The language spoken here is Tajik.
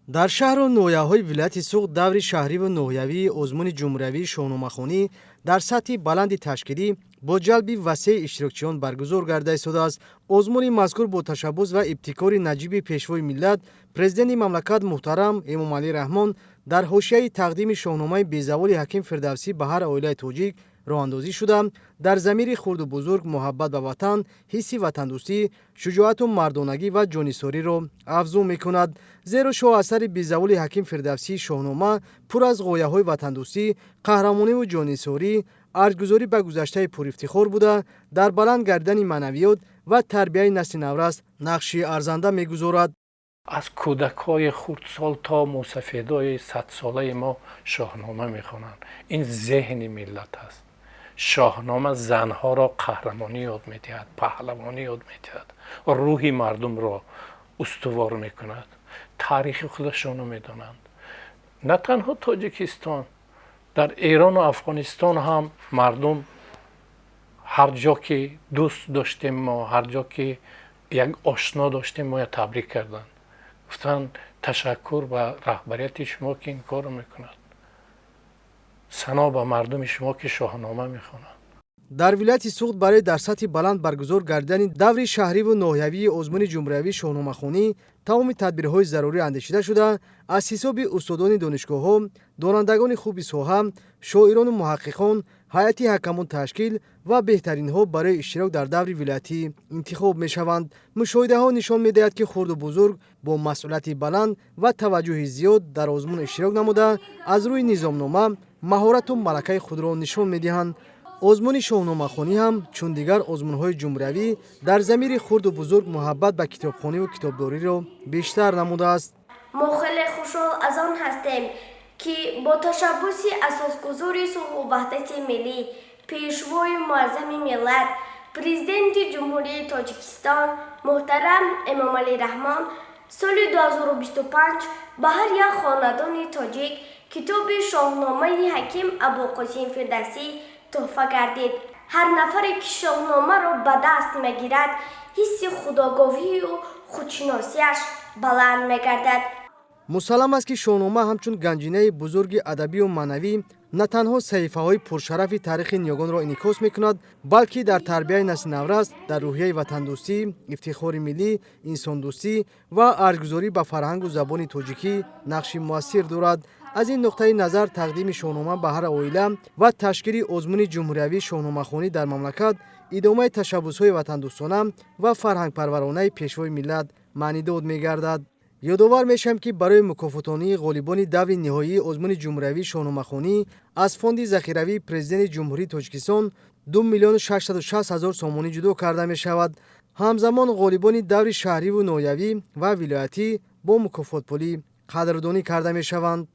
Дар шаҳру ноҳияҳои вилояти Суғд даври шаҳриву ноҳиявии озмуни ҷумҳуриявии шоҳномахонӣ дар сатҳи баланди ташкилӣ бо ҷалби васеи иштирокчиён баргузор гарда истодааст. Озмуни мазкур бо ташаббус ва ибтикори наҷиби Пешвои миллат, Президенти мамлакат муҳтарам Эмомалӣ Раҳмон дар ҳошияи тақдими Шоҳномаи безаволи Ҳаким Фирдавсӣ ба ҳар оилаи тоҷик роҳандозӣ шуда, дар замири хурду бузург муҳаббат ба ватан, ҳисси ватандӯстӣ, шуҷоату мардонагӣ ва ҷонисориро афзун мекунад. Зеро шоҳасари безаволи Ҳаким Фирдавсӣ, Шоҳнома, пур аз ғояҳои ватандӯстӣ, қаҳрамониву ҷонисорӣ, арҷгузорӣ ба гузаштаи пурифтихор буда, дар баланд гардидани маънавиёт ва тарбияи насли наврас нақши арзанда мегузорад. Аз кӯдакҳои хурдсол то мусафедои садсолаи мо Шоҳнома мехонанд. Ин зеҳни миллат аст. Шоҳнома занҳоро қаҳрамонӣ ёд медиҳад, паҳлавонӣ ёд медиҳад, рӯҳи мардумро устувор мекунад. Таърихи худашонро медонанд. На танҳо Тоҷикистон, дар Эрону Афғонистон ҳам мардум, ҳар ҷо ки дӯст доштем мо, ҳар ҷо ки як ошно доштем, моя табрик карданд, гуфтанд: «Ташаккур ба раҳбарияти шумо, ки ин корро мекунад. Сано ба мардуми шумо, ки Шоҳнома мехонанд». Дар вилояти Суғд барои дар сатҳи баланд баргузор гардидани даври шаҳриву ноҳиявии озмуни ҷумҳуриявии шоҳномахонӣ тамоми тадбирҳои зарурӣ андешида шуда, аз ҳисоби устодони донишгоҳҳо, донандагони хуби соҳа, шоирону муҳаққиқон ҳайати ҳакамон ташкил ва беҳтаринҳо барои иштирок дар даври вилоятӣ интихоб мешаванд. Мушоҳидаҳо нишон медиҳад, ки хурду бузург бо масъулияти баланд ва таваҷҷӯҳи зиёд дар озмун иштирок намуда, аз рӯи низомнома маҳорату малакаи худро нишон медиҳанд. Озмуни шоҳномахонӣ ҳам, чун дигар озмунҳои ҷумҳуриявӣ, дар замири хурду бузург муҳаббат ба китобхониву китобдориро бештар намудааст. Мо хеле хушҳол аз он ҳастем, ки бо ташаббуси Асосгузори сулҳу ваҳдати миллӣ, Пешвои муаззами миллат, Президенти Ҷумҳурии Тоҷикистон муҳтарам Эмомалӣ Раҳмон соли 2025 ба ҳар як хонадони тоҷик китоби Шоҳномаи Ҳаким Абуқосим Фирдавсӣ тӯҳфа гардид. Ҳар нафаре, ки Шоҳномаро ба даст мегирад, ҳисси худогоҳию худшиносиаш баланд мегардад. Мусаллам аст, ки Шоҳнома ҳамчун ганҷинаи бузурги адабию маънавӣ на танҳо саҳифаҳои пуршарафи таърихи ниёгонро инъикос мекунад, балки дар тарбияи насли наврас дар рӯҳияи ватандӯстӣ, ифтихори миллӣ, инсондӯстӣ ва арҷгузорӣ ба фарҳангу забони тоҷикӣ нақши муассир дорад. Аз ин нуқтаи назар тақдими Шоҳнома ба ҳар оила ва ташкили озмуни ҷумҳуриявии шоҳномахонӣ дар мамлакат идомаи ташаббусҳои ватандӯстона ва фарҳангпарваронаи Пешвои миллат маънидод мегардад. Ёдовар мешавем, ки барои мукофотонии ғолибони даври ниҳоии озмуни ҷумҳуриявии шоҳномахонӣ аз фонди захиравии Президенти Ҷумҳурии Тоҷикистон 2 миллиону 660 ҳазор сомонӣ ҷудо карда мешавад. Ҳамзамон ғолибони даври шаҳриву ноҳиявӣ ва вилоятӣ бо мукофотпулӣ қадрдонӣ карда мешаванд.